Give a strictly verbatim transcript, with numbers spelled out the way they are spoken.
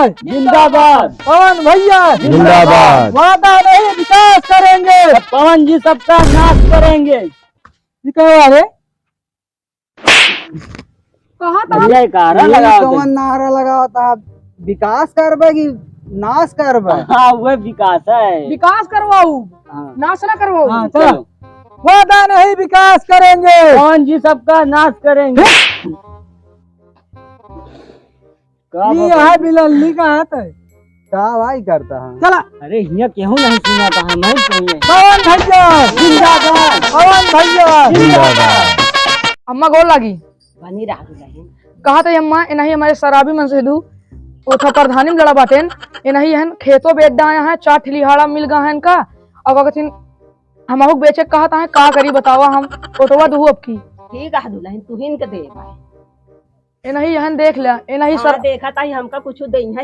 जिंदाबाद। पवन भैया जिंदाबाद। वादा नहीं विकास करेंगे। पवन जी सबका नाश करेंगे। ये क्या हुआ रे? कहा था? भैया, एक नारा ये लगाओ कौन तो। नारा लगाओ था? विकास करबे कि नाश करबे? हाँ, वह विकास है। विकास करवाऊ, हाँ। नाश ना करवाऊ। हाँ, चलो। चलो। वादा नहीं विकास करेंगे। पवन जी सबका नाश करेंगे। का ये बाबा? यहाँ बिलल्ली कहाँ थे? का भाई करता है? चला। अरे, हियाँ केहू नहीं सुना था, हम ही सुनिए। पवन भैया जिंदाबाद। पवन भैया जिंदाबाद। अम्मा गोर लागी। बनी रहा दुल्हन। कहा था अम्मा, इन्हीं हमारे शराबी मन से दू, उठा प्रधानी में लड़ा बाटेन, इन्हीं हन खेतों बेच डाया है, चार ठिलिहाड़ा मिल गया है इनका, अब अगर थिन हमहू बेचे कहा था, का करी बतावा हम, ओटवा दुहू अब की। ठीक है दुल्हन, तू ही इनके दे भाई। इन्हीं यहन देख लिया, इन्हीं हाँ, सर देखा ताई हमका कुछ दे है,